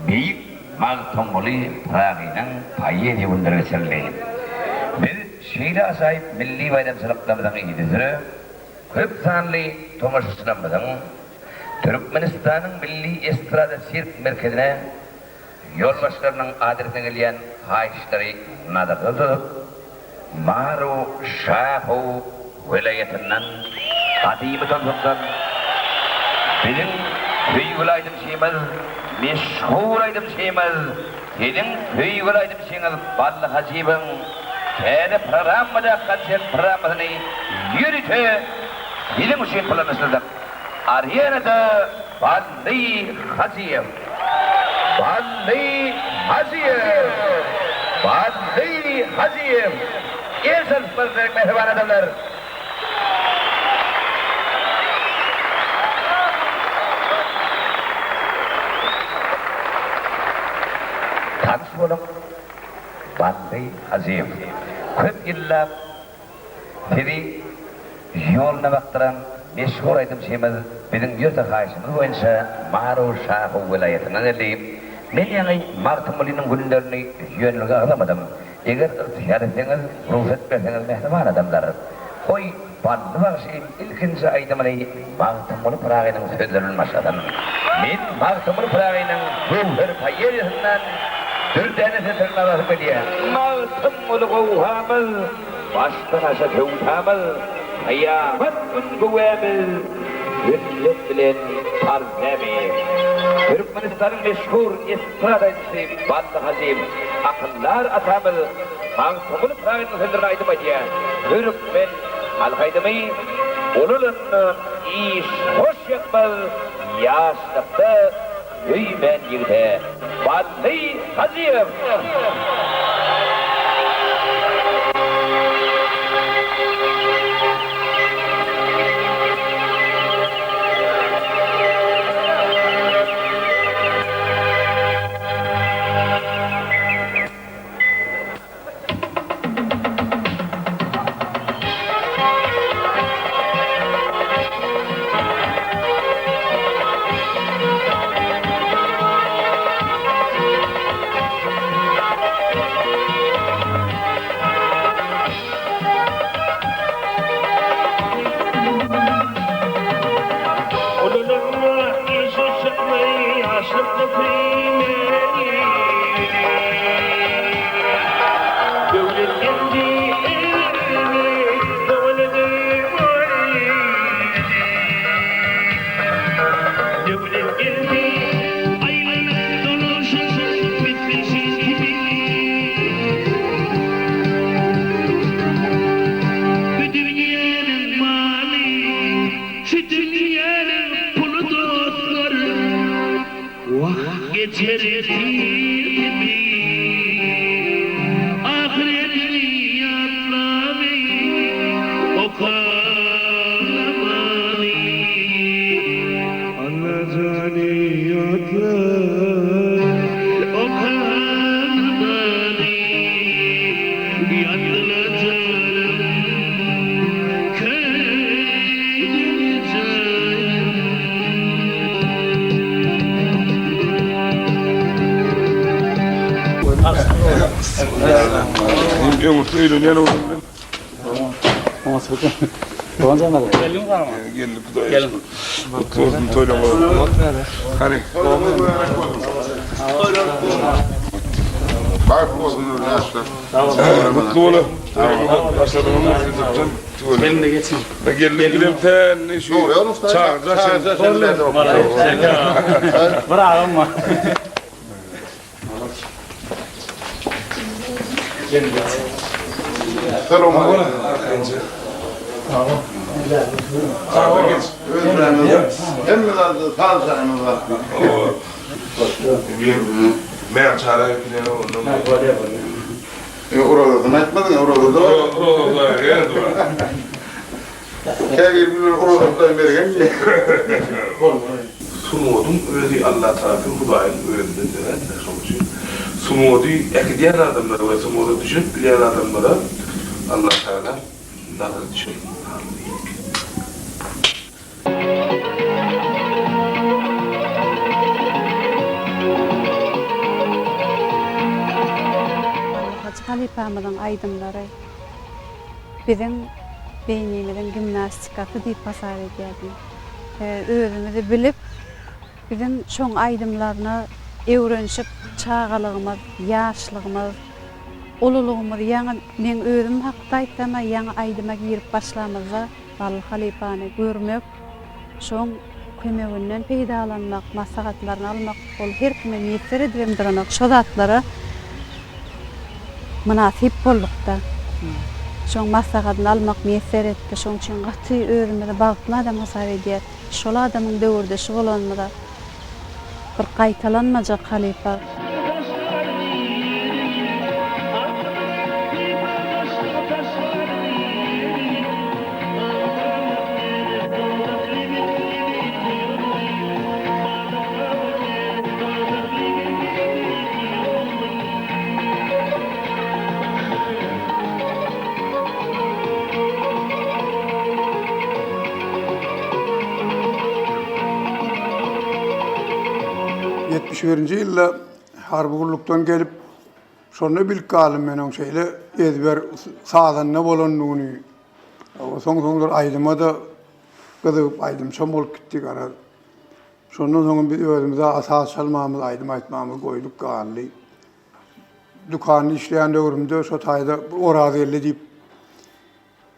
Beýik Magtymguly Pyragynyň poeziýa günleri geçirildi. Biz şeýle ajaýyp milli baýramçylyklarymyzyň yzysüre köp sanly tomaşaçylarymyzyň Türkmenistanyň Milli estrada sirk merkezine ýolbaşçylarynyň adresine gelýän haýyşlary nazarda tutup, Maru-Şahow welaýatyndan gadymy tomsukdan biziň söýgüli aýdymçymyz, meşhur aýdymçymyz, siziň söýgüli aýdymçyňyz Bally Hajyýewiň täze programmadaky konsert programmasyny ýörite siziň üçin planlaşdyrdyk. Arenada Bally Hajyýew! Bally Hajyýew! Bally Hajyýew! El çalyşmaly gerek mähriban adamlar! Tanyş boluň, Bally Hajyýew. Köp ýyllap Sizi ýoluna bakdyran meşhur aýdymçymyz biziň ýörite haýyşymyz boýunça Maru Şahow welaýatyndan geldi. Men ýaňy Magtymgulynyň günlerini ýönelige agzamadym. Eger ygtyýar etseňiz, rugsat berseňiz mähriban adamlar, goý Bally bagşym ilkinji aýdymyny Magtymguly Pyragynyň sözleri bilen başlasyn. Men Magtymguly Pyragynyň göwher poeziýasyndan dürdäne sesirini alasym gelýär. Magtymguly gowgamyz, başdan aşa söwdamyz, kyýamat gün güwämiz, sünnet bilen parz näme? Türkmenistanyň meşhur estrada aýdymçysy Bally Hajyýew akyldar atamyz Magtymguly Pyragynyň sözlerine aýdym aýdýar. Türkmen halk aýdymy Ulalanda iş hoş ýakmaz, ýaşlykda Söýmän ýigide Bally Hajyýew. Ulalanda işe çykmaý, ýaşlykda söýmeli. Döwlet geldi elime, dowalady oý. Döwlet geldi aýlanyp dolaşyp bitmişi kibi. Bu dünýäniň maly, şu dünýäniň puly dostlar. Wah, geçer sil kibi, Ahyreti ýatlamy, okalamaly. Allajany ýatla, okalamaly. Ýatla janym, köýdüm janym. Öňürti öýlenýän oglan bilen. Geldik Hudaýa şükür. Gutly bolsun toýlaryňyz. Hany. Bagtly bolsun ýaşlar. Gutly bola. Başladyňyz. Gelin-de geçin. Gelin bilen sen şu çagja sen. Bir agam bar. Salam aleyküm. Hemme zady saz jaýymyz bar. Men çara ýüklenip ondan. E, orazasyny aýtmadyň, oraza-da bar. Oraza ýer bar. Käbir günler oraza mergen diýýär. Sungatyň özi Alla tarapyn Hudaýyň özünden dörändir. Şonuň üçin sungaty äkidýän adamlara we sungata düşünip bilýän adamlara Alla tagala nazary düşer. halypamyzyň aýdymlary biziň beýnimiziň gimnastikasy diýip hasap edýärdim. Özümizi bilip, biziň şoň aýdymlaryna öwrenişip çagalygymyz, ýaşlygymyz, ululygymyz ýaňy meň özüm hakda aýtsam-a ýaňy aýdyma girip başlamyzda Bally halypany görmek, şoň kömeginden peýdalanmak, maslahatlaryny almak ol her kime miýesser edibem duranok. Şo zatlara mynasyp bolduk-da. Şoň maslahatyny almak miýesser etdi. Şoň üçin gaty özümizi bagtly adam hasap edýäs. Şol adamyň döwürdeşi bolanymyza bir gaýtalanmajak halypa. 71-nji ýylda harby gullukdan gelip, şonda bilip galdym men oň şeýle ezber sazanda bolandygyny. Soň-soňlar aýdyma-da gyzygyp aýdymçam bolup gitdi garaz. Şondan soňam biz özümize saz çalmamyz, aýdym aýtmamyzy goýduk galdy. Dükanda işleýän döwrümde şo taýda Orazgeldi diýip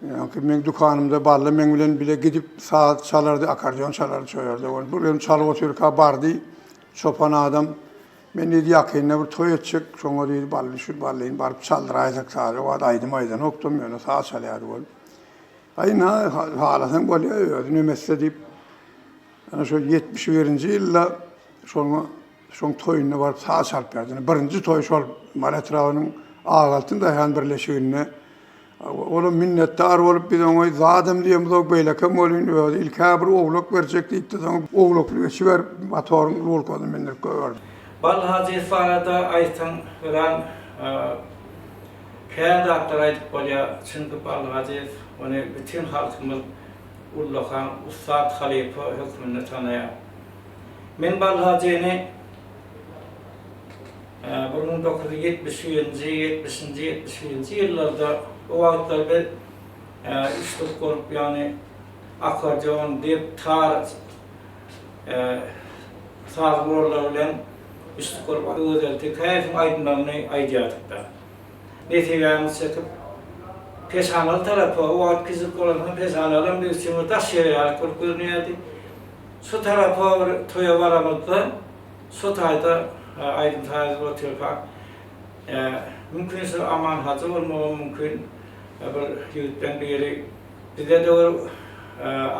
Ýa-ki meň dükanymda Bally meň bilen bile gidip saz çalardy, akkordeon çalardy şo ýerde. Ol bir gün çalyp otyrka bardy çopan adam. Men diýdi ýakynda bir toý etjek, şoňa diýdi Bally şu Ballyny baryp çaldyraýsak sazy. O wagt aýdym aýdanokdam, ýöne saz çalýardy ol. Aý ynha halasaň bolýa özi neme etse diýip. Ana şo 71-nji ýylda şoňa Şoň toýunda baryp saz çalyp berdi. Birinji toý şol Mary etrabynyň Ak altyn daýhan birleşiginde. Olam minnetdar bolup biz oňa zadam diýemzok, beýlekem welin özi ilk-ä bir owlak berjek diýipdi, soň owlakly geçi berip motoryň rulkasyny mindirip goýberdi. Bally Hajyýew barada aýtsaň örän kän zatlar aýdyp bolýar. Çünki Bally Hajyýew ony bütin halkymyz ullakan ussat halypa hökmünde tanaýar. Men Bally Hajyny 1971-nji, ýetmişinji, 71-nji ýyllarda, o wagtlar biz üçlük bolup, ýagny akkordeon, dep, tar saz gurallary bilen üçlük bolup Öwezgeldi Tekäýewiň aýdymlaryny aýdýardyk-da. Nesibämizi çekip, Peşanaly tarapa, o wagt kiçijik bolansoň Peşanalam biz üçin bir daş ýer ýaly bolup görünýärdi. Şu tarapa bir toýa baramyzda, şo taýda aýdym-saz edip otyrkak, mümkin şu Aman hajy bolmagam mümkin, bir ýigitleň biri, Bizde-de bir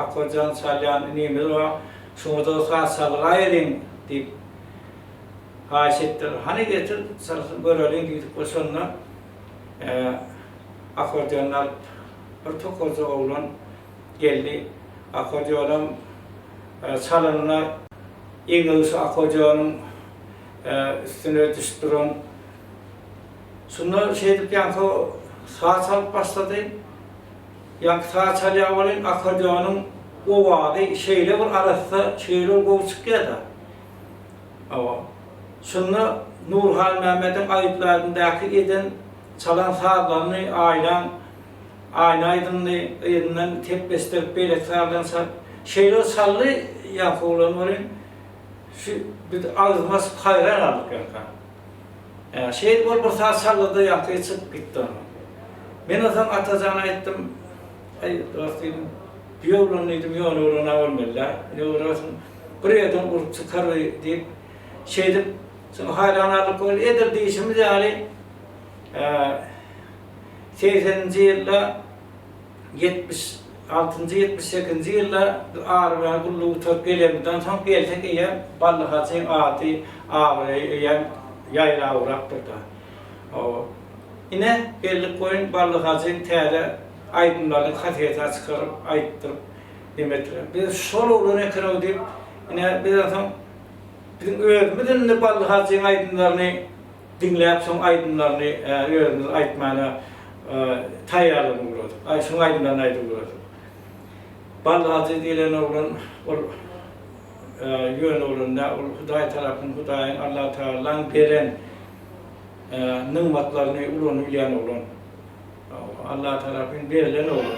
akkordeon çalýan inimiz bar, şoňa-da saz çaldyraýeliň diýip haýyş etdiler. Hany getir, çalsyn göreliň diýdik we şonda akkordeonyny alyp bir tokarja oglan Geldi. Akkordeonam çalanda eňegi şu akkordeonyň üstüne düşüp duran. Şunda şeýdip ýaňky saz çalyp başlady. Ýaňky saz çalýar welin akkordeonyň owazy şeýle bir arassa, şeýle bir gowy çykýar-da. Hawa. Şunda Nury Halmämmediň Aýypladyndaky eden çalan sazlaryny aýlan Aýna aýdymyny yzyndan tepleşdirip beýleki sazdan çalyp, şeýle bir çaldy ýaňky oglan welin, şu biz agzymy açyp haýran galdyk ýaňka. Şeýdip ol bir saz çaldy-da ýaňky çykyp gitdi ondan. Men onsoň Atajana aýtdym, Aý, dost diýdim, bu oglan diýdim, ýöne oglan-a bolmaly-dä, ine görersiň, bir ýerden urup çykar bu diýip, şeýdip, soň haýran galdyk welin, edil diýşimiz ýaly, Segseninji ýylda, 76-njy, 78-nji ýylda biz armiýa gullugy gutaryp gelenimizden soň gelsek eýýäm Bally hajyň ady, abraýy eýýäm ýaýrap ugrapdyr-da. Hawa. Ine, geldik goýun Bally hajyň täze aýdymlaryny kaseta çykaryp, aýtdyryp, neme etdiler. Biz şol oglan eken-ow diýip, ine, biz onsoň biziň özümiz indi Bally hajyň aýdymlaryny Diňläp şoň aýdymlaryny özümiz aýtmana taýýarlanyp ugradyk. Aý şoň aýdymlaryny aýdyp ugradyk. Bally Hajy diýlen oglan ol ýöne oglan däl, ol Hudaý tarapyn Hudaýyň Allatagalaň beren. nygmatlaryny ulanybilýän oglan. Allah tarapyn berlen oglan.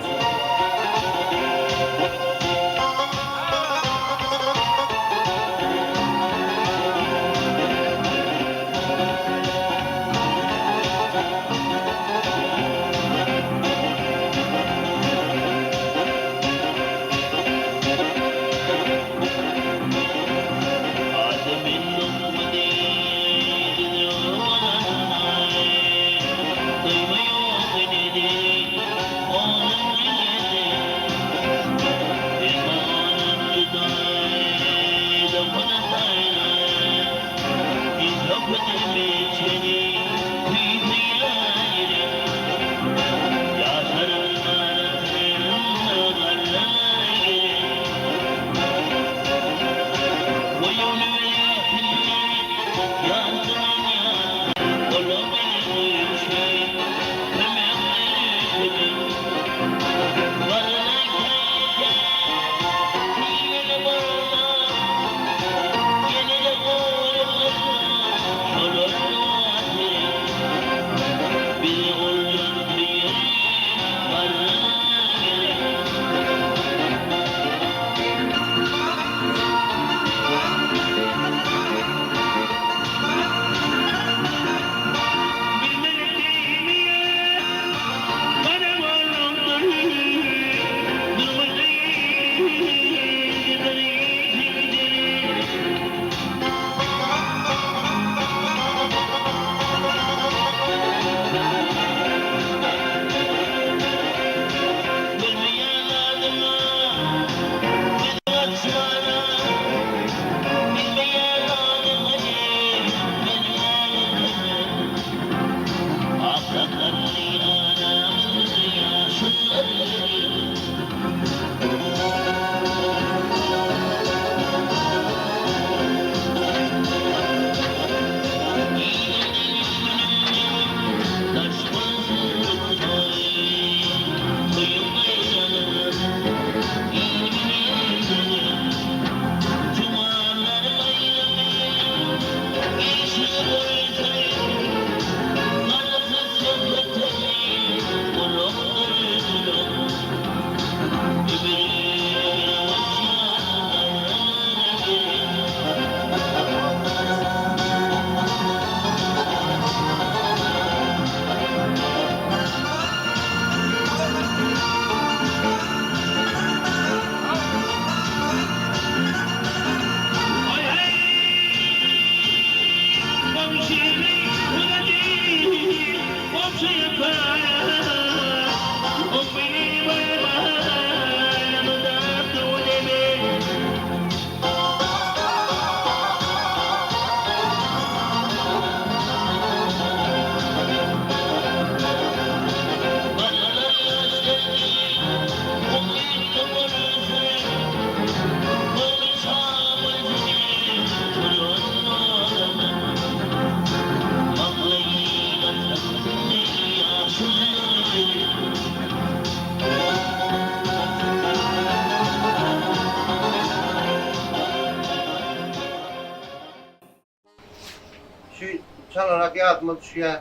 Şu çalarak ýadyma düşýär,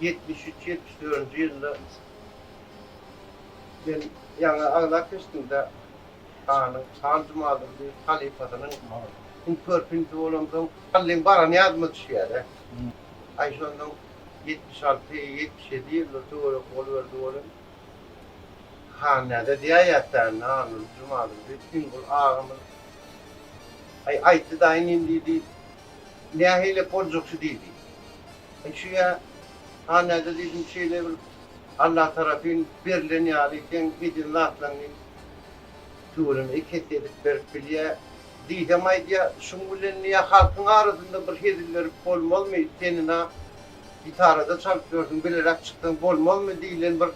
73, 74-nji ýylda men ýaňy aglap geçdim-de, hanyň, Han Jumadurdy halypasynyň iň körpünsi bolamsoň, Hallyň barany ýadyma düşýär-de. Aý şondan 76, 77 ýyllar töwerek boluberdi welin, Han näde diýäýýäs-dä indi, Hanguly Jumadurdy, iň uly agamyz. Aý, aýtdy daýy inim diýdi. Nähili boljakşy diýdi. Aý, şu-ýa, Hanäde diýdim, şeýle bir Alla tarapyn berlen ýaly seň eden zatlaryňy tüweleme iki esse edip berip bilýä. Diýsem aýdýa, şuň bilen diýýä, halkyň arasynda bir hezil berip bolmazmy, sen ina gitarada çalyp ýörsüň, bileräk çyksaň bolmazmy diýlen bir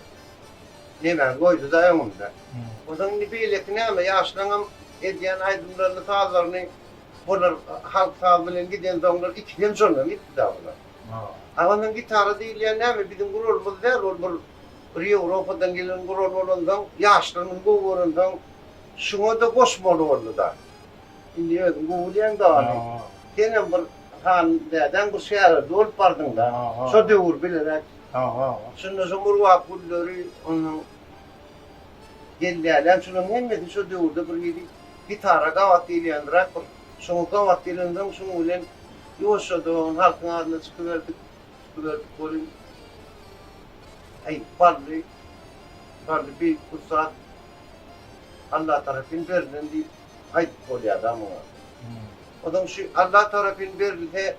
nemäni goýdy-da öňümde. Onsoň indi beýleki näme, ýaşlaňam edýän aýdymlaryny, sazlaryny bular halk sazy bilen gidensoňlar ikisem şondan gitdi-dä bular. A onsoň gitara diýilýän näme, biziň guralymyz däl, ol bir bir Ýewropadan gelen gural bolansoň, ýaşlar muny gowy görensoň, şuňa-da goşmaly boldy-da. Indi özüň gowy bilýäň-dä ony. Senem bir. Han dädäň bir şägirdi bolup bardyň-da. Şo döwür bileräk. Şunda şo Murgap gülleri, ondan Gelýärler, şularyň hemmesi şo döwürde bir hili gitara gabat gelýändiräk bir. Şoňa gabat gelensoň şuň bilen ýuwaşjadan halkyň adyna çykyberdik, çykyberdik welin, äý, Bally, Bally beýik ussat, Alla tarapyn berlen diýip aýdyp bolýar-da muňa. Onsoň şu Alla tarapyn berilse,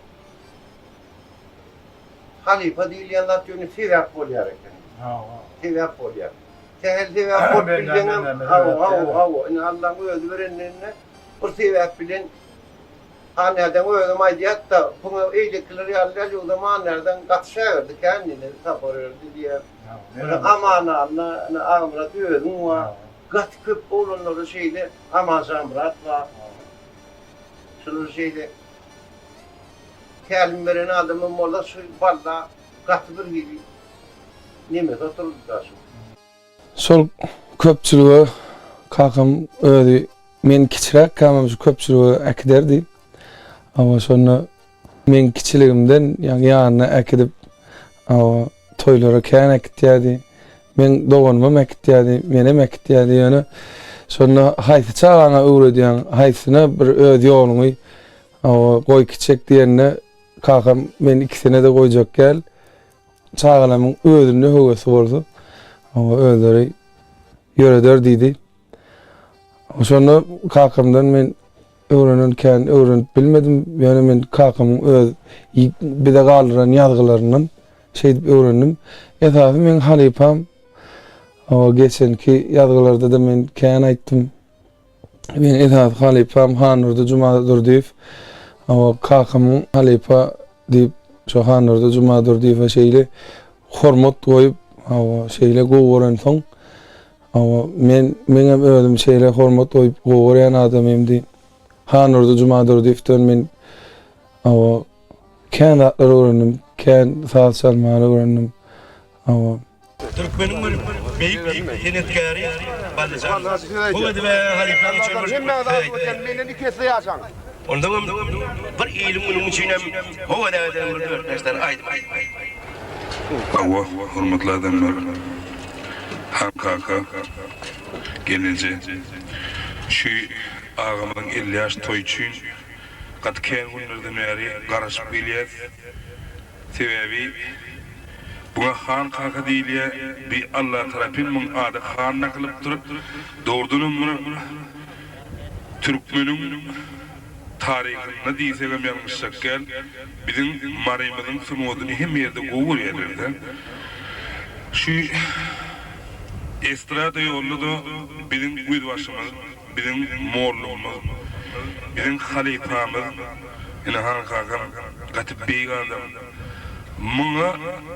halypa diýilýän zat ýöne sebäp bolýar eken. Sebäp bolýar. Sähel sebäp bolup bilseňem, hawa, hawa, hawa, ine Allaň özi bereninde bir sebäp bilen Hanädeň özem aýdýar-da, buňa eýlekiler ýaly däl, ýogsam Hanädeň gaty şägirdi kän ine Sapar berdi diýýär. Aman Anna, ine Agamyrat özüň bar. Gaty köp oglanlarda şeýle Aman Şamyrat bar. Şular şeýle tälim beren adamam bolsa şu balla gaty bir hili nemesi oturdy-da şu. Şol köpçülige kakam özi men kiçiräkkämem şu köpçülige äkiderdi. Hawa şonda men kiçiligimden ýaňy ýanyna äkidip hawa toýlara kän äkitýärdi. Meň doganymam äkitýärdi, menem äkitýärdi. Ýöne şonda haýsy çagaňa öwredýäň, haýsyna bir öz ýoluňy hawa goý kiçek diýende kakam men ikisine-de goýjak däl. Çagalamyň özünde höwesi bolsa, hawa özleri ýöreder diýdi. Şonda kakamdan men öwrenen kän öwrenip bilmedim. Ýöne men kakamyň öz bize galdyran ýazgylaryndan şeýdip öwrendim. Esasy meň halypam hawa geçenki ýazgylarda-da men kän aýtdym. Meň esasy halypam Handurdy Jumadurdyýew. Hawa kakamyň halypa diýip şo Handurdy Jumadurdyýewe şeýle hormat goýup, hawa şeýle gowy görensoň, hawa men meňem özüm şeýle hormat goýup gowy görýän adamymdy. Handurdy Jumadurdyýewden men hawa kän zatlar öwrendim, kän saz çalmany öwrendim. Hawa. Türkmeniň bir beýik senetkäri Ballyjan. Bu edebe halypaň üçin bir söýgi. Onsoňam bir iliň günüň üçinem gowy edägeden bir dört-bäş sany aýdym aýtmaly. Hawa, hormatly adamlar, Han kaka, gelneje, şu agamyzyň 50 ýaş toýy üçin gaty kän günlerden bäri garaşyp gelýäs. Sebäbi buňa han kaka diýilýä, bi Allatarapyn muň ady han dakylypdyr. Dogrudanam bir türkmeniň taryhynda diýsegem ýalňyşjak däl, biziň Marymyzyň sungatyny hemme ýerde gowy görýärler-de. Şu estrada ýolda-da biziň gözbaşymyz. Biziň mollumyz, biziň halypamyz, ine Han kakam gaty beýik adam. Muňa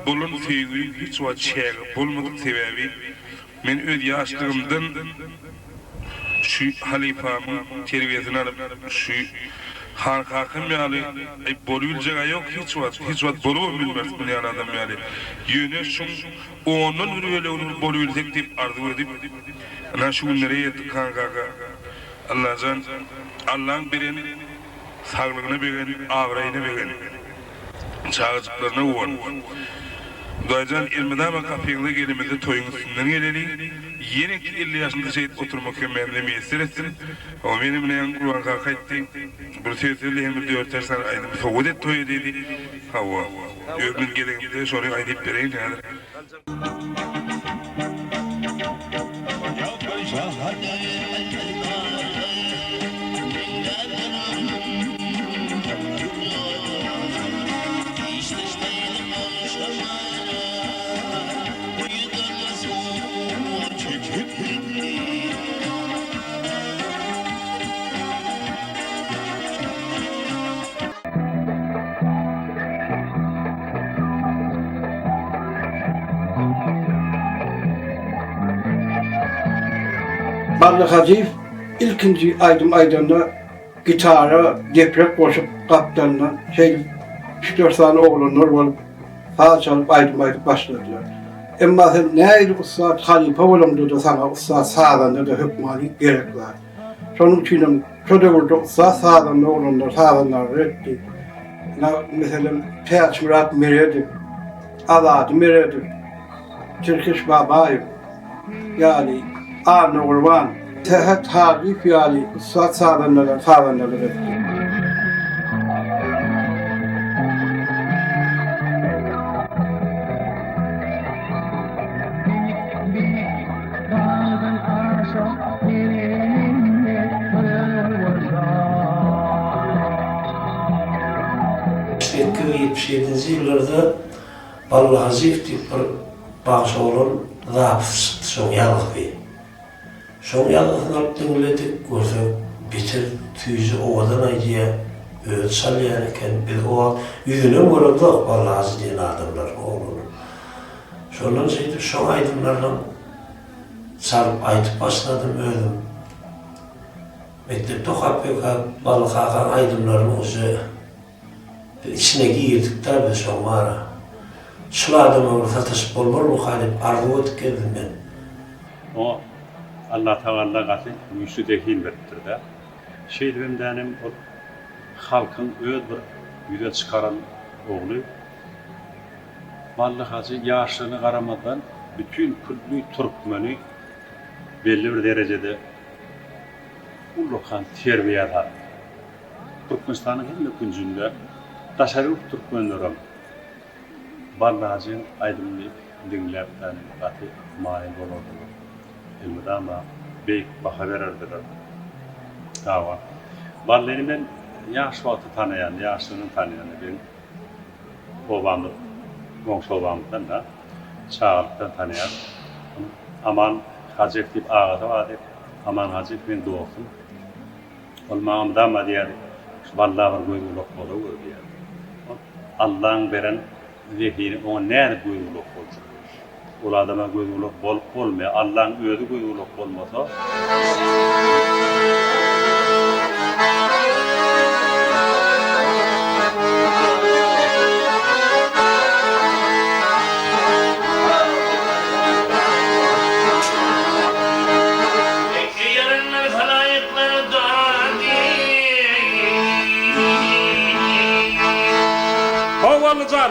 bolan söýgim hiç wagt çägi bolmadyk sebäbi men öz ýaşlygymdan şu halypamyň terbiýesini alyp şu Han kakam ýaly aý bolubiljeg-ä ýok hiç wagt, hiç wagt bolubam bilmeris muny ýaly adam ýaly. Ýöne şuň Ondan bir bölegini bir bolubilsek diýip arzuw edip, ynha şu günlere ýetdik Han kaka. Allajan, Allaň beren saglygyna begen, abraýyna begen. Çagajyklaryna guwan. Hudaýjan elmydama gapyňyza gelimizde toýuň üstünden geleli. Ýeneki 50 ýaşymda şeýdip oturmak hemmämize miýesser etsin. Hawa menem ine ýaňy Gurban kaka aýtdy. Bir söz sözle hem bir dört-bäş sany aýdym sowgat et toýa diýdi. Hawa, özümiz gezegimizde şony aýdyp bereýin häzir. Bally Hajyýew ilkinji aýdym aýdanda gitara deprek goşup gapdalyndan şeýdip üç-dört sany oglanlar bolup saz çalyp aýdym aýdyp başladylar. Emma sen nähili ussat halypa bolaňda-da saňa ussat sazanda-da hökmany gerek zat. Şonuň üçinem şo döwürde ussat sazanda oglanlar sazandarlyk etdi. Meselem, Täçmyrat Meredow, Azady Meredow, Tirkiş Babaýew ýaly, Annagurban, Sähet Halyýew ýaly ussat sazandalar sazandalyk etdi. 78-77-nji ýyllarda Bally Hajyýew diýip bir bagşy oglan zapis çykdy şoň ýazgysy. Şoň ýazgysyny alyp diňledik, görsek beter süýji owadan aýdýa, özi çalýan eken. Biz o wagt ýüzünem göremzok Bally Hajy diýen adamlaryň oglunyň. Şondan şeýdip şoň aýdymlarynam çalyp aýdyp başladym özüm. Mekdepde okap ýörkäm Bally kakaň aýdymlaryny uje biz içine girdik-dä biz şoň bara. Şul adama bir sataşyp bolmarmyka diýip arzuw edip gezdim men. Oňa Allatagalla gaty güýçli zehin beripdir-dä. Şeýdibem dänem ol halkyň öz bir ýüze çykaran ogly. Bally hajy ýaşlygyna garamazdan bütin külli türkmeni belli bir derejede ullakan terbiýä saldy. Türkmenistanyň hemme künjünde daşary ýurt türkmenlerem Bally hajyň aýdymyny diňläp gaty maýyl bolardylar. Elmydama beýik baha bererdiler. Hawa. Ballyny men ýaş wagty tanaýan, ýaşlygyndan tanaýan. Biziň obamyz, goňşy obamyzdan-da. Çagalykdan tanaýan. Aman Hajyýew diýip agasy bardy. Aman Hajyýew meň dostum. Ol maňa mydama diýerdi, Şu Balla bir göz-gulak bolaweri diýerdi. Ol Allaň beren zehini oňa nädip göz-gulak boljak? Ol adama göz-gulak bolup bolmaýar. Allaň özi göz-gulak bolmasa. Hawa Allyjan.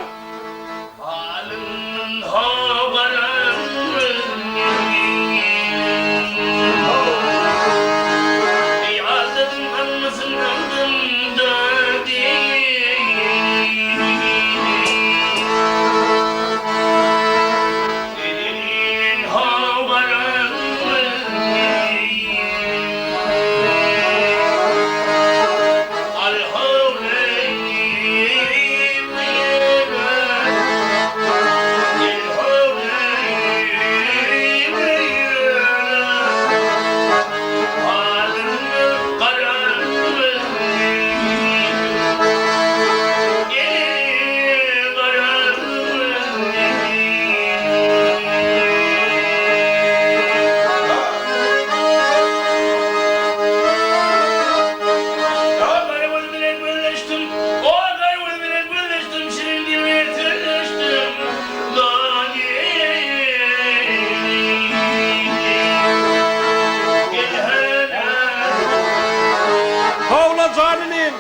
Howla jan inim.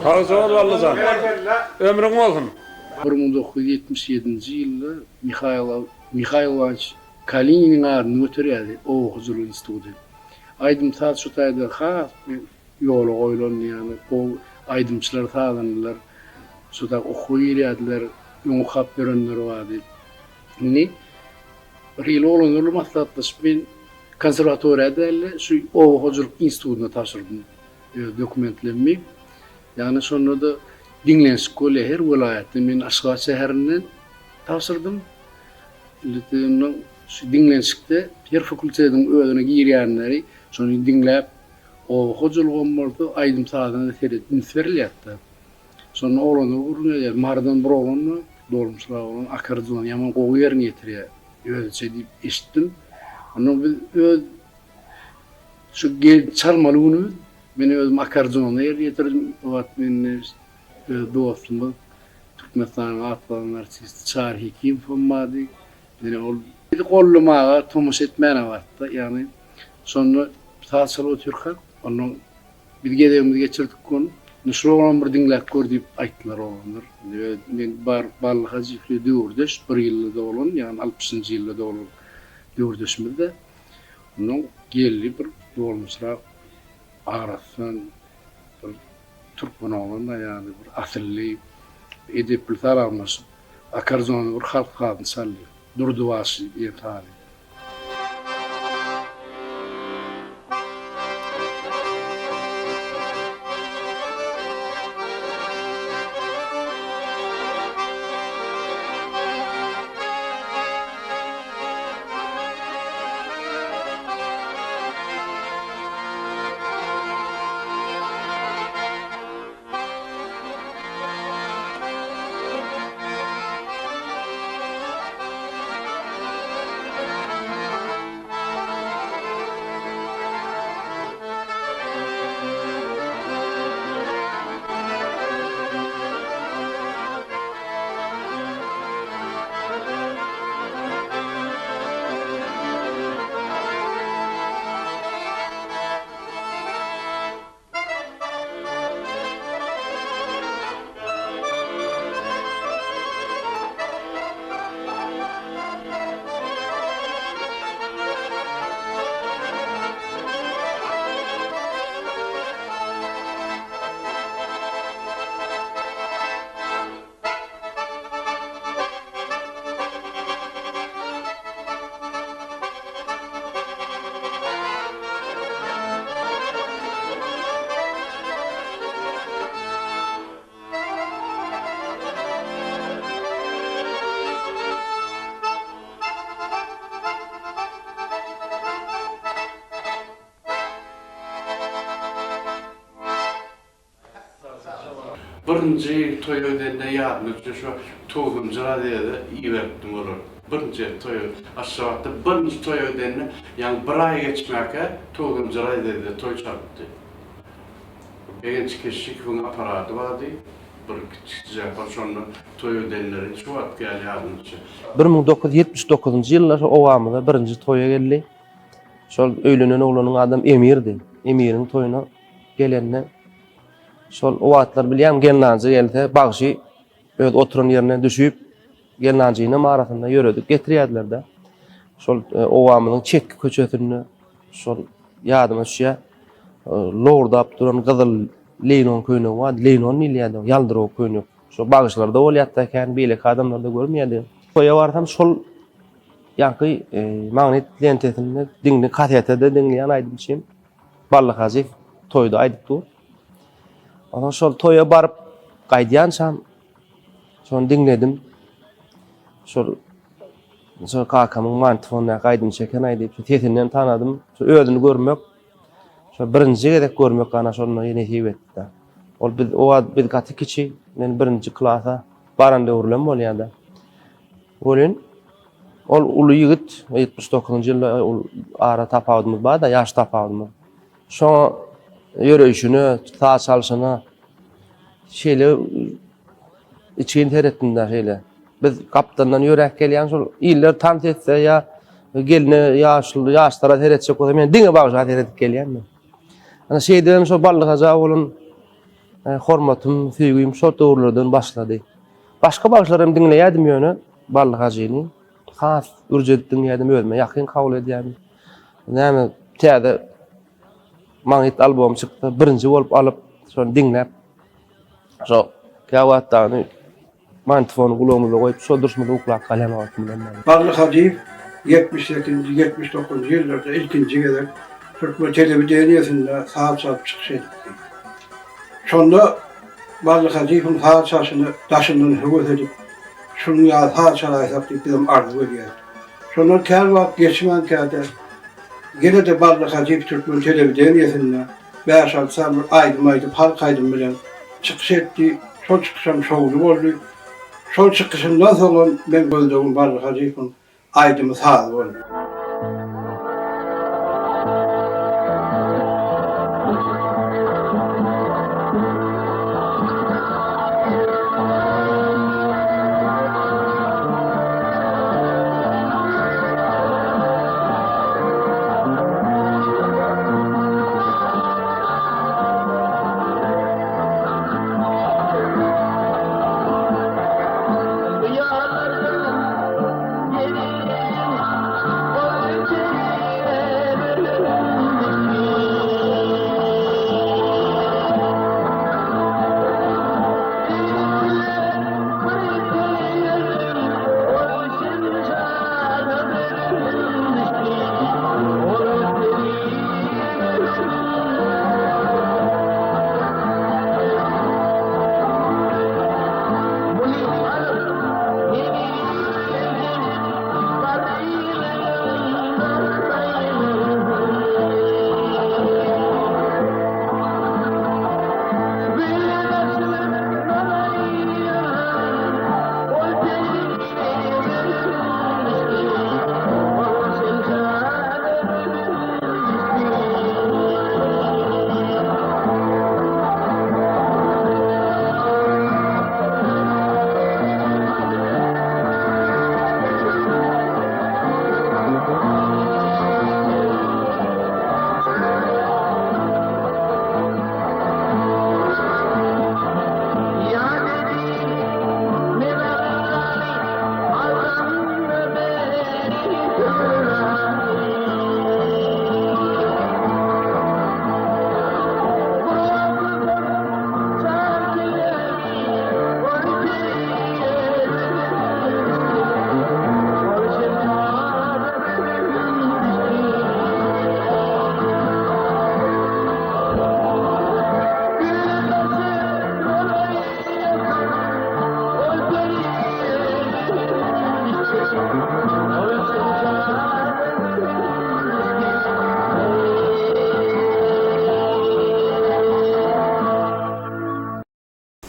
Sagja bol Ballyjan. Ömrüň bolsun. 1977-nji ýylda Mihaýlow Mihail Iwanowiç Kalininiň adyny göterýärdi oba hojalyk instituty. Aýdym-saz şu taýda has bir ýola goýlandy, ýagny gowy aýdymçylar, sazandalar şu taý okuwa girýärdiler, öň okap ýörenler bardy. Indi bir hili oglanlar bilen maslahatlaşyp men konserwatoriýa däl-de, şu oba hojalyk institutyna tabşyrdym öz dokumentlerimi. Ýagny şonda-da diňlenişik bolýar her welaýatda. Men Aşgabat şäherinden tabşyrdym. Indi şu diňlenişikde her fakultetiň özüne girýänleri şony diňläp, oba hojalygam bolsa, aýdym-sazyna-da seredip üns berilýär-de. Şonda oglanlar gürrüň edýär. Marydan bir oglan bar, dolmuşrak oglan, akkordeony ýaman gowy ýerine ýetirýär özüçe diýip eşitdim. Ondan biz öz şu gelip çalmaly günümiz men özüm akkordeonda ýerine ýetirdim. O wagt mende öz dostumyz Türkmenistanyň at gazanan artisti Çary Hekimow hem bardy. Ýöne ol bizi goldamaga, tomaşa etmäne bardy-da. Ýagny şonda saz çalyp otyrkak, ondan biz gezegimizi geçirdik ony. Indi şul oglan bir diňläp gör diýip aýtdylar oglanlar. Indi men bar Bally Hajyýew bilen döwürdeş, bir ýylda doglan, ýagny altmyşynjy ýylda doglan döwürdeşimiz-de. Ondan geldi bir dolmuşrak, agrasdan bir Türkmen oglan-da ýaly bir asylly, edepli salamlaşyp, akkordeonda bir halk sazyny çaldy. Durdy bagşy diýen sazy. Birinji toýa gidende ýadyma düşýär şo towzunjy razýeze iberipdim olary. Birinji toýa Aşgabatda birinji toýa gidende ýaňy bir aý geçmäkä towzunjy razýezde toý çalypdy. Begenç Keşşikowyň apparady bardy bir kiçijek apparat şonda toýa gidenleri şu wagtky ýaly ýadyma düşýär. 1979-njy ýylda şo obamyza birinji toýa geldi. Şol öýlenen oglanyň adam Emirdi. Emiriň toýuna gelende şol o wagtlar bilýän gelnanjy gelse bagşy öz oturan ýerinden düşüp gelnanjynyň arasynda ýöredip getirýärdiler-de. Şol e, obamyzyň çetki köçesinde şol ýadyma düşýär. E, lowurdap duran gyzyl leýnon köýnegi bar. Leýnon diýilýärdi, ýaldyrawuk köýnek. Şo bagşylarda bolýardy kän, beýleki adamlarda görmeýärdi. Toýa barsam şol ýaňky e, magnit lentesinde diňli kasetede diňleýän aýdymçym. Bally Hajyýew toýda aýdyp dur. Onsoň şol toýa baryp gaýdýançam şony diňledim. Şol şol kakamyň magnitofondaky aýdym çeken aýdyp, sesinden tanadym. Şo özüni görmek, şo birinji gezek görmek ana şonda nesip etdi. Ol biz o wagt biz gaty kiçi, men birinji klasa baran döwürlem bolýardy. Welin ol uly ýigit, 79-njy ýylda ol ara tapawudymyz bar-da, ýaş tapawudymyz. Şoňa ýöreýşine, saz çalşyna şeýle içgin seretdim-de şeýle. Biz gapdaldan ýöräp gelýän şol iller tans etse ýa gelne ýaşuly ýaşlara seretjek bolsa men diňe bagşa seredip gelýän men. Ana şeýdibem şo Bally Haja bolan. Hormatym, söýgim şol döwürlerden başlady. Başga bagşylary hem diňleýärdim ýöne Bally Hajyny has ürç edip diňleýärdim, özüme ýakyn kabul edýärdim. Näme täze magnit albom çyksa birinji bolup alyp şony diňläp şo käwagt dagyny Magnitofony gulagymyza goýup, şo durşumyza uklap galýan wagtymyz hem boldy. Bally Hajyýew 78-nji, 79-njy ýyllarda ilkinji gezek türkmen telewideniýesinde saz çalyp çykyş edipdi. Şonda Bally Hajyýewiň saz çalşyna daşyndan höwes edip, şunuň ýaly saz çalaýsak diýip bizem arzuw edýärdik. Şondan kän wagt geçmänkä-de, ýene-de Bally Hajyýew türkmen telewideniýesinde Bäş-alty sany bir aýdym aýdyp, halk aýdymy bilen çykyş etdi. Şol çykyşam şowly boldy. Şol çykyşyndan soňam meň gözlegim Bally Hajyýewiň aýdymy sazy boldy.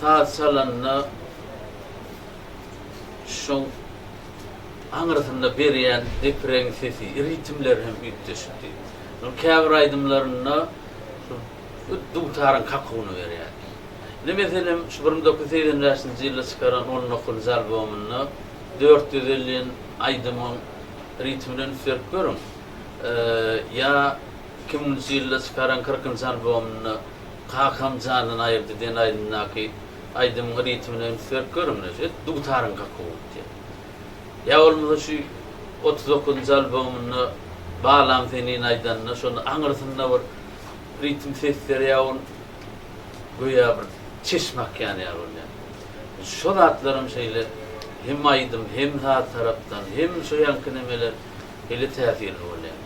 Saz çalanda şoň aňyrsynda berýän depregiň sesi, ritmleri hem üýtgeşikdi. Şoň käbir aýdymlarynda şu dutaryň kakuwyny berýärdi. Ine meselem, şu 1985-nji ýylda çykaran on dokuzynjy albomynda 450 diýen aýdymyň ritmine üns berip görüň. Ýa 2000-nji ýylda çykaran kyrkynjy albomynda Kakam jandan aýyrdy diýen aýdymdaky aýdymyň ritmine üns berip görüň. Ine, dutaryň kakuwy gitýär. Ýa bolmasa şu 39-njy albomynda Balam senin aýdanda şonda aňyrsynda bir ritm sesleri ýa ol göýä bir çeşme akýan ýaly bolýar. Şo zatlaram şeýle hem aýdym, hem saz tarapdan, hem şo ýaňky nemeler şeýle täsirli bolýar.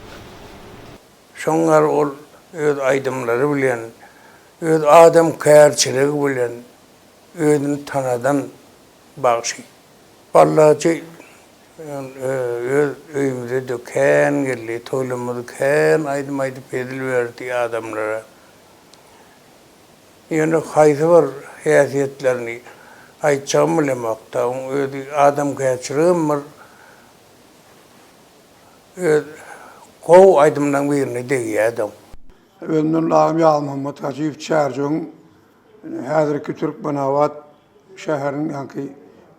Şoň ýaly ol öz aýdymlary bilen, öz adamkärçiligi bilen özüni tanadan bagşy. Ballajy öz öýümize-de kän geldi, toýlamyzy kän aýdym aýdyp hezil berdi adamlara. Ýöne haýsy bir häsiýetlerini aýtjagym bilemok-da, oň özi adamkärçiligem bir öz gowy aýdymlaryň birine degýärdi oň. Özümden uly agam Ýazmuhammet Hajyýew Çärjewiň häzirki Türkmenabat şäheriniň ýaňky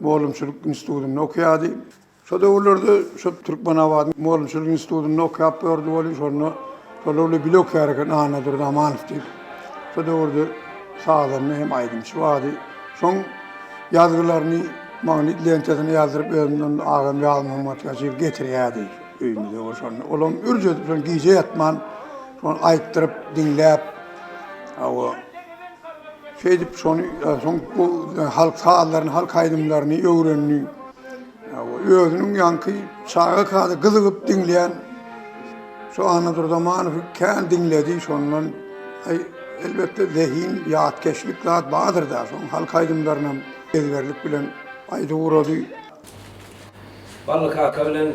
mugallymçylyk institutynda okaýardy. Şo döwürlerde şo Türkmenabadyň mugallymçylyk institutynda okap ýördi welin, şonda şolar bilen bile okýar eken Annadurdy Amanow diýip. Şo döwürde. sazanda hem aýdymçy bardy. Şoň ýazgylaryny magnit lentasyna ýazdyryp özümden agam Ýazmuhammet Gaçyýew getirýärdi öýümize we şony olam ürç edip şony gije ýatman şony aýtdyryp diňläp hawa şeýdip şony soň bu halk sazlaryny halk aýdymlaryny öwrendi. Özüniň ýaňky çaga-kada gyzygyp diňleýän şu Annadurdy Amanowy kän diňledi, şondan aý, elbetde zehin, ýatkeşlik zat bardyr-da, şoň halk aýdymlarynam ezberlik bilen aýdyp ugrady. Bally kaka bilen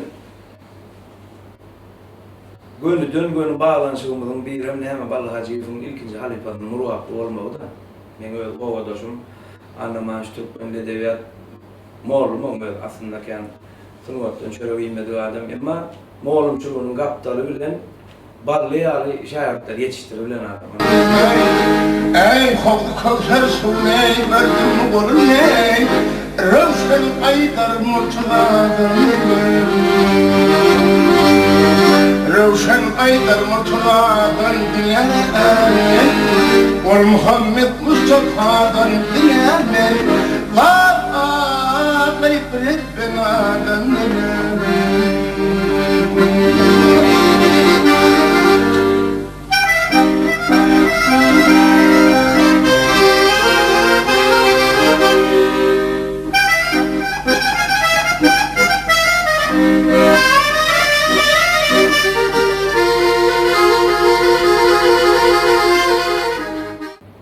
gönüden-göni baglanyşygymyzyň birem näme Bally Hajyýewiň ilkinji halypasynyň Murgaply bolmagy-da. Meň öz obadaşym Annaman şu türkmen edebiýat Mollumam öz aslynda kän sungatdan çörek iýmedik adam, emma mollumçylygynyň gapdaly bilen Bally ýaly şägirtleri ýetişdiribilen adam. Eý, howzy köwser suwuny gördüňmi goluny, Röwşen aýdar murtuzadan Röwşen aýdar murtuzadan diňe Ol Muhammet Mustafadan diňe men.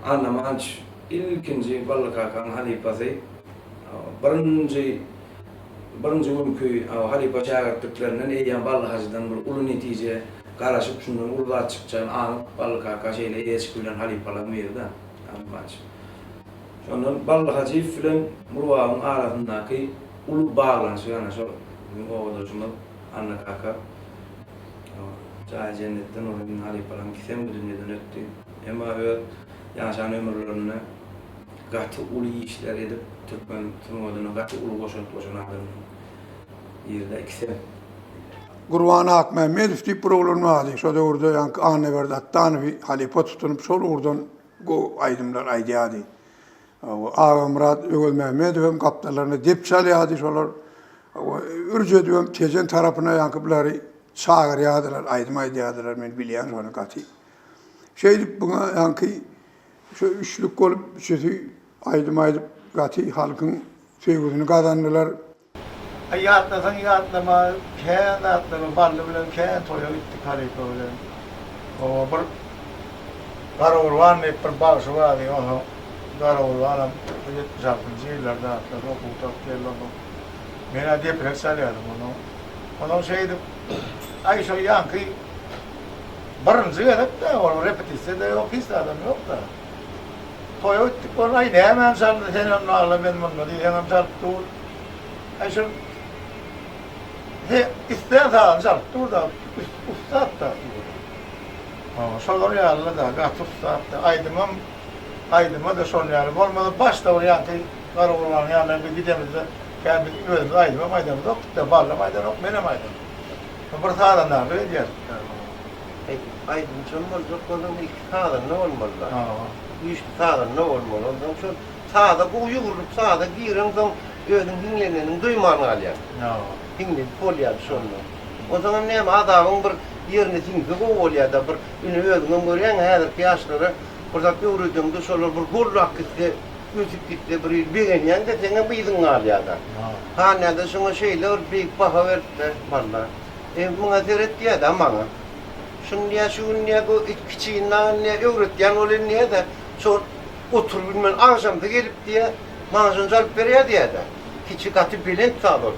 Annamanç ilkinji Bally kakaň halypasy. Birinji birinji günki halypa şägirtliklerinden eýýäm Bally hajydan bir uly netije garaşyp, şundan uly zat çykjagyny aňyp Bally kaka şeýle eýe çykyp bilen halypalaryň biri-de Annamanç. Şondan Bally Hajyýew bilen Murgabyň arasyndaky uly baglanyşyk ana şol biziň obadaşymyz Anna kaka. Jaýy jennetden bolsun indi halypalaryň ikisem bu dünýeden ötdi. Emma öz ýaşan ömürlerinde gaty uly işler edip türkmen sungatyna gaty uly goşant goşan adamlaryň biride ikisem. Gurban Akmämmedow diýip bir oglan bardy. Şo döwürde ýaňky Annaberdi Atdanowy halypa tutunyp şol ugurdan gowy aýdymlar aýdýardy. Agamyrat Öwezmämmedow hem gapdallarynda dep çalýardy şolar. Ürç edibem Tejen tarapyna ýaňky bulary çagyrýardylar, aýdym aýdýardylar men bilýän şony gaty. Şeýdip buňa ýaňky Şu üçlük bolup üçüsi aýdym aýdyp gaty halkyň söýgüsini gazandylar. Aý ýatlasaň ýatlama kän zatlar Bally bilen kän toýa gitdik halypa bilen. Oba bir Garagurban diýip bir bagşy bardy onsoň Garagurbanam 76-njy ýyllarda zatlar okuw gutaryp geldi onsoň men-ä deprek çalýardym onsoň onsoň şeýdip aý şo ýaňky Birinji gezek-dä, ol repetisiýa-da ýok, hiç zadam ýok-da. Toýa gitdik boldy, aý nämäni çaldy, sen onda agla, men munda diýseňem çalyp dur. Aý şol he islän sazyny çalyp dur-da, ussat-da. Hawa, şolar ýaly-da, gaty ussat-da. Aýdymam, aýdyma-da şol ýaly. Bolmasa başda bir ýaňky Garagurbanyň ýanyna bir gidemizde, kä biz özümiz aýdymam aýdamyzokdyk-da, Ballam aýdanok, menem aýdamok. Bir sazandarlyk edýär. Aýdymçam boljak bolsaň ilki sazanda bolmalyda. Güýçli sazanda bolmaly. Onsoň şol saza gowy ýugrulyp saza gireňsoň özüň hiňleneniňi duýman galýaň. Hiňlenip bolýar şonda. Onsoňam näme azabyň bir ýerine siňse gowy bolýada bir ine özüňem görýäň häzirki ýaşlara bir zat öwredeňde şolar bir gollap gitse ösüp gitse bir hili begenýäňde seňem yzyň galýada. Hanýada şoňa şeýle bir beýik baha beripdir walla. E, muňa seret diýýä-dä maňa. Şuny diýýä, şu gün diýýä, bu it kiçigini dagyny diýýä, öwretýän bolýan diýýä-de, şol oturyp bilmän agşamsy gelip diýýä, maňa şony çalyp berýä diýýä-dä. Kiçi gaty belent saz ol.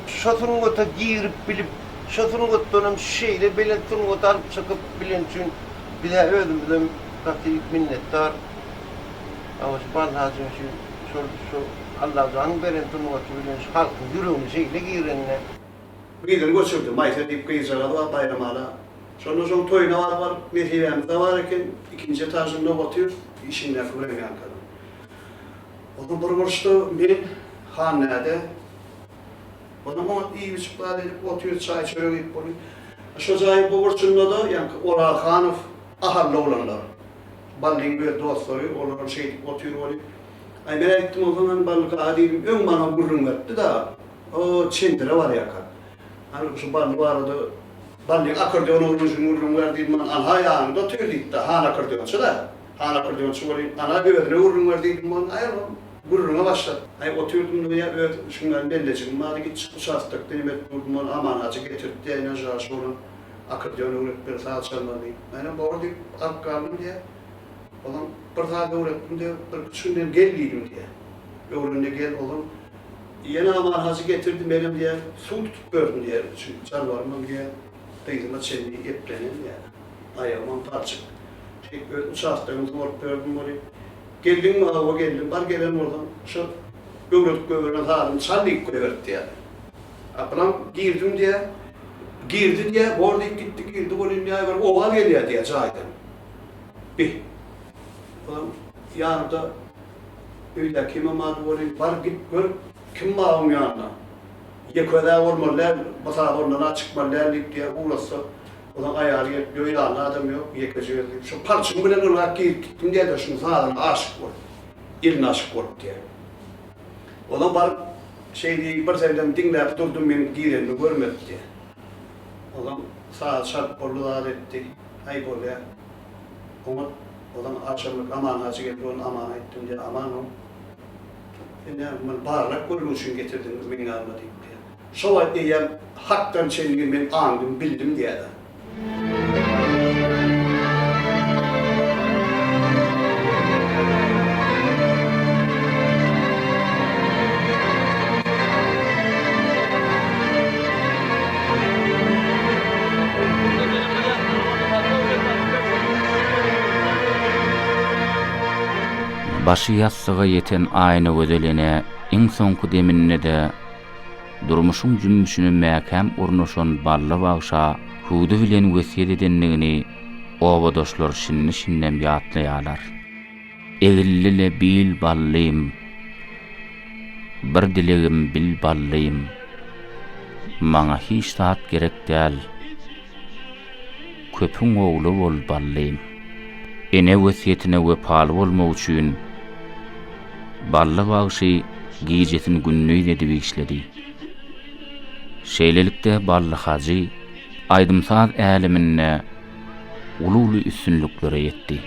Şo sungata girip bilip, şo sungatdanam şeýle belent sungata alyp çykyp bilen üçin biz-ä özümizem gaty minnetdar. Ama şu Bally hajyň şu şol şu Allajanyň beren sungaty bilen şu halkyň ýüregine şeýle girenine. Gyzyny göçürdi. Maýsa diýip gyzjagaz bar Baýramala. Şonda şoň toýuna baryp alyp nesibämizde bar eken, ikinji etažynda otyr, işiňdäki bilen ýaňkadan. Onsoň bir burçda men, Hannäde. Onam oňat iýip-içip zat edip otyr, çaý-çörek iýip bolyp. Şo jaýyň bu burçunda-da ýaňky Orazhanow, ahally oglanlar. Ballyň öz dostlary, olaram şeýdip otyr weli. Aý, men aýtdym onsoň hany Bally kaka diýdim, öň maňa gürrüň beripdi dagy, o Çendire barýarka. Hany şu Bally barada, Ballyň akkordeon öwrenişini gürrüň ber diýdim, hany anha ýanyňda otyr diýipdi, han akkordeonçy-da. Han akkordeonçy welin, ana özüne gürrüň ber diýdim, ol aý ol gürrüňe başlady. Aý otyrdym diýýär, öz şuň ýaly mellejigim bardy, gitjik uçastokda neme edip durdum, ol Aman hajy getirdi diýýär, ine jaş bolan akkordeon öwredip ber, saz çalmaly diýip. Menem bor diýip alyp galdym diýýär. Olam bir saz öwretdim diýýär, birküç günden gel diýdim diýýär. Öwrende gel, olam ýene Aman hajy getirdi, menem diýýär, suw tutup berdim diýýär, üçin jalbarymam diýýär, dyzyma çenli eplenen diýýär. Aýagymam palçyk. Şeýdip öz uçastogymy sorup berdim welin, Geldiňmi, hawa geldim, bar gelen bolsaň, şo öwredip goýberen sazyňy çal diýip goýberdi diýýär. A bulam girdim diýýär. Girdi diýýär, bor diýip gitdi, girdi welin diýýär, bir owaz gelýär diýýär jaýdan. Bi. Olam ýanynda öýdäki kimem bardy welin, bar git gör, kim bar oň ýanynda. Ýeke öz-ä bolmaly däl, bu saz ondan-a çykmaly däl diýip diýýär, ugratsa, Onuň aýaly gelip, Ýok, ýanynda adam ýok, ýekeje özi diýip, şo palçygyň bilen ylgap girip gitdim diýýär-de, şuň sazyna aşyk bolup, eline aşyk bolup diýýär. Onsoň baryp, şeý diýip, birsellem diňläp durdum, meniň girenimi görmedi diýýär. Onsoň sazy çalyp boldy, zat etdi. Aý, bolýar. Oňat. Onsoň agşamlyk Aman hajy geldi, ony Amana aýtdym diýýär. Aman, oň, sen näme, muny barlap görmek üçin getirdiňmi meň ýanyma diýip diýýär. Şo wagt eýýäm Hakdan çenligi men aňdym, bildim diýýär-de. Başy ýassyga ýeten Aýnagözel ene iň soňky deminde-de Durmuşyň jümmüşine mäkäm ornaşan Bally bagşa hüwdi bilen wesýet edendigini obadaşlar şindi-şindem ýatlaýarlar. Egilli-le bil Ballym, Bir dilegim bil Ballym, Maňa hiç zat gerek däl, Köpüň ogly bol Ballym. Ene wesýetine wepaly bolmak üçin Bally bagşy gijesini gündiz edip işledi. Şeýlelikde Bally hajy aýdym-saz äleminde uly-uly üstünliklere ýetdi.